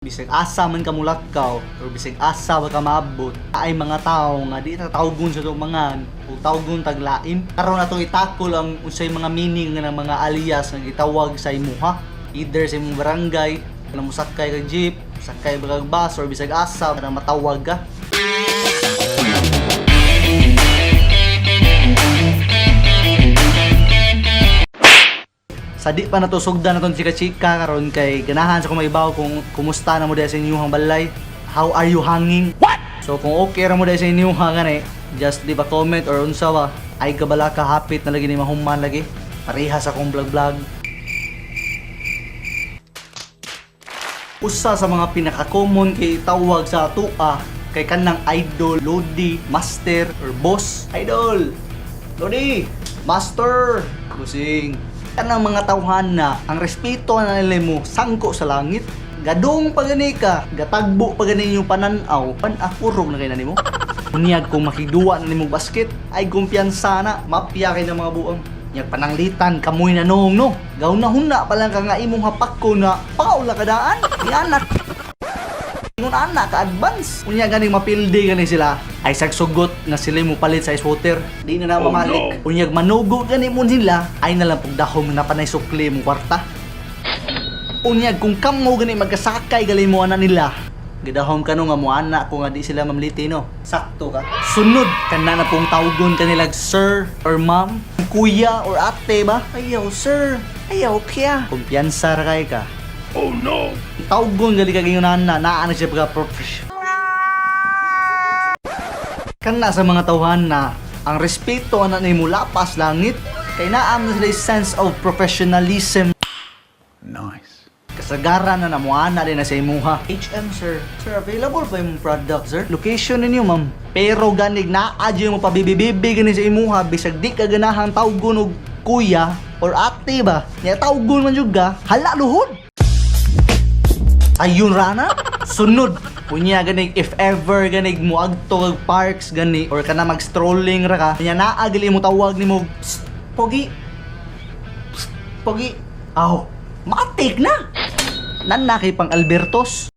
Bisag asa man ka mulakaw or bisag asa ba ka maabot, ay mga tao nga di ta tawgon sa mga o tawgon taglain. Karon atong itakol ang unsay mga meaning nga ng mga alias nga gitawag sa imuha. Either sa imong barangay, kana mosakay kag jeep, sakay ba kag bus or bisag asa kana matawag ka. Sa di pa nato sugdan naton chika-chika karon kay ganahan sa kung maibaw kung kumusta na mo diha sa inyong balay. How are you hanging? What? So kung okay ra mo diha sa inyong gani, just leave a comment or unsa ba. Ay kabala ka hapit na lagi ni mahuman lagi. Pareha sa akong vlog-vlog. Usa sa mga pinaka-common kay tawag sa atua kay kanang idol, lodi, master, or boss. Idol! Lodi! Master! Busing! Kanang mga tawhan na ang respeto na nila mo sangko sa langit. Gadong pa gani ka, gatagbo pa gani yung pananaw, panakurog na kay na nimo. Unyag kung makigduwa na nimo basket, ay kumpiyansa na, mapya kay ng mga buong. Nyag pananglitan, kamoy na noong no. Gaw na huna pa lang ka nga imong hapak ko na paula kadaan. Ni anak ingon ana ka advance. Unya ganing mapildi gani sila. Ay sagsugot nga sila mo palit sa ice water. Di na na Oh, mamalik. no. Unyag manugo gani mo nila ay nalang pugdahom na panay sukli mo kwarta. Unyag kung kamo gani magkasakay gali mo ana nila. Gidahom ka no nga mo ana ko nga di sila mamliti no. Sakto ka. Sunod kana na pong tawgon kanila sir or ma'am, kuya or ate ba? Ayaw sir. Ayaw kya. Kumpiyansa ra kay ka. Oh no! Tawgon gali kag ingon ana naa na siya pagka profession. Kana sa mga tawhan na ang respeto ana nimo lapas langit kay naam na sila sense of professionalism. Nice. Kasagaran na namuana din na sa imuha. HM sir, sir available pa imong product sir? Location ninyo ma'am. Pero ganig naa jud mo pabibibibi gani sa imuha bisag di ka ganahang tawgon og kuya or ate ba. Nya tawgon man jud ka, hala luhod. Ayun rana. Sunod. Unya ganig if ever ganig mo agto kag parks gani or kana mag strolling ra ka. Unya naa gali mo tawag nimo, "Psst, pogi. Psst, pogi." Aw, matik na. Nan na kay pang Albertos.